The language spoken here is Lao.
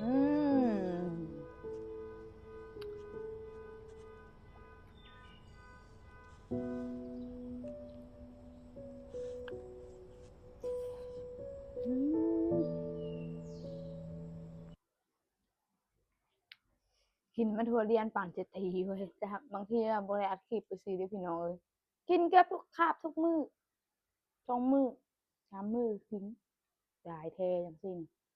ອືມ ອືມ ກິນມາທົ່ວລຽນປານຈະຕີເວີຍ ແຕ່ບາງທີບໍ່ໄດ້ອັດຄລິບໄປຊື່ເດ້ພີ່ນ້ອງເອີຍ ກິນເກືອບທຸກຄາບທຸກມື້ ສອງມື້ ສາມມື້ກິນ ຕາຍແທ້ຈັ່ງຊີ້ນະ.